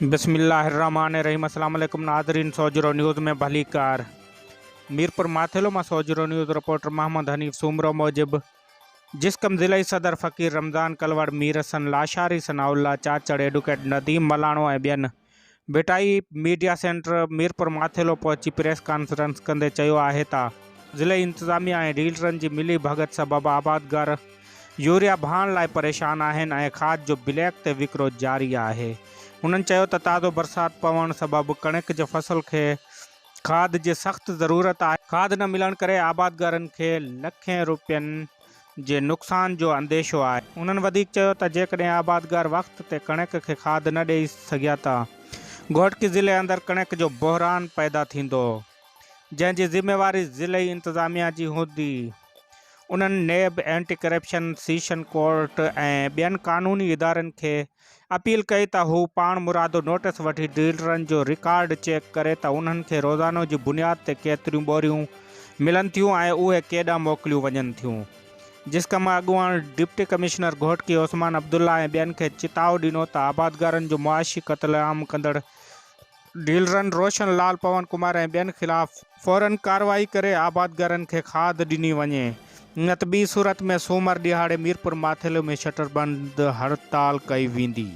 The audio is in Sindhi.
بسم الله الرحمٰن الرحيم اسلام عليڪم ناظرين سوجهرو نيوز ۾ ڀليڪار ميرپور ماٿيلو مان سوجهرو نيوز رپورٽر محمد حنيف سومرو موجب جسقم ضلعي صدر فقير رمضان ڪلوڙ مير حسن لاشاري ثناء الله چاچڙ ايڊوڪيٽ نديم ملاڻو ۽ ٻين ڀٽائي ميڊيا سينٽر ميرپور ماٿيلو پهچي پريس ڪانفرنس ڪندي چيو آهي ته ضلعي انتظاميا ۽ ڊيلرن جي ملي ڀڳت سبب آبادگار يوريا ڀاڻ لاء پريشان آهن ۽ کاڌ جو بليڪ تي وڪرو جاري آهي. هنن چيو ته تازو برسات پوڻ سبب ڪڻڪ جي فصل کي کاڌ جي سخت ضرورت آهي، کاڌ نه ملڻ ڪري آبادگارن کي لکين روپين جي نقصان جو انديشو آهي. هنن وڌيڪ چيو ته جيڪڏهن آبادگار وقت تي ڪڻڪ کي کاڌ نه ڏئي سگهيا ته گهوٽڪي ضلعي اندر ڪڻڪ جو بحران پيدا ٿيندو، جنهن جي ذميواري ضلعي انتظاميا جي هوندي. انهن NAB, anti corruption, session court ۽ ٻين قانوني ادارن کي اپيل ڪئي ته هو پاڻمرادو نوٽيس وٺي ڊيلرن جو رڪارڊ چيڪ ڪري ته انهن کي روزانو جي بنياد تي ڪيتريون ٻوريون ملن ٿيون ۽ اهي ڪيڏانهن موڪليون وڃن ٿيون. جسقم اڳواڻ ڊپٽي ڪمشنر گهوٽڪي عثمان عبدالله ۽ ٻين کي چتاء ڏنو ته آبادگارن جو معاشي قتل عام ڪندڙ ڊيلرن روشن لال، پون ڪمار ۽ ٻين خلاف فورن ڪارروائي ڪري آبادگارن کي کاڌ ڏني وڃي نه ته ٻي صورت ۾ سومر ڏهاڙي ميرپور ماٿيلو ۾ شٽر بند هڙتال ڪئي ويندي.